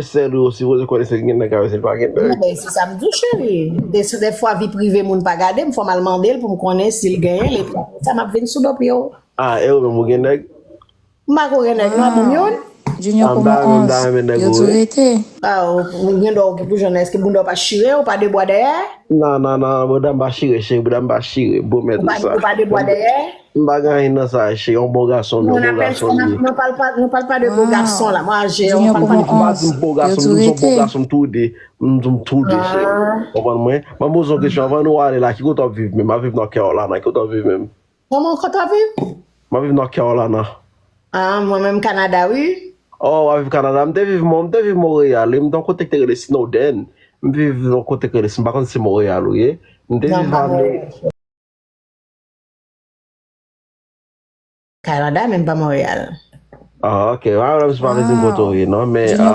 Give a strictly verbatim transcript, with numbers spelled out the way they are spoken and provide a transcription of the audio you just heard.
Sèl ou sipoze konnen si l gen nèg avè si l pa gen nèg. Bon, ben, se sa m di w, cheri. De, de fwa vi prive moun pa gade m, fò m al mande l pou m konnen si l genyen l, epi apre sa m ap vin sou do pye w. Ah, e ou menm ou gen nèg? M pa ko gen nèg non, bon youn. Junior Ah, kòman mwen onz? ta renmen nèg Yo ou, tou wi. Rete. Ah, ou gen dwa ou pou jwenn èske bounda w pa chire, ou pa de bwa dèyè? Non, non, non, bouda m pa chire, cheri, bouda m pa chire, bon mèt Ou pa, sa. Ou pa de bwa dèyè? M pa gen anyen nan sa, cheri, yon bon gason, yon Non, bon apèl gason li. Non, pa, pa, non, pa, pa de bo gason la. Mwen âgé, Junior pa, kòman pa, onz? M bon Yo gason, tou m bon Rete. Gason m tou de. M tou m tou de, cheri. Konprann mwen? Mwen poze yon kesyon, avan nou ale la, ki kote w ap viv menm? M ap viv North Carolina, ki kote w ap viv menm? Kòman kote w ap viv? M ap viv North Carolina. Ah, mwen menm Kanada, wi. Oh, w ap viv Kanada? M te viv, mwen, m te viv Montréal, wi. M te yon kote ki te rele Snowden. M viv yon kote ki rele, m pa konn si Montréal ou ye. M te Non, viv pa ane. Montréal. Kanada, menm pa Montréal. Ah, ok. Ah, m pa vle di m kote w ye, non, men, Junior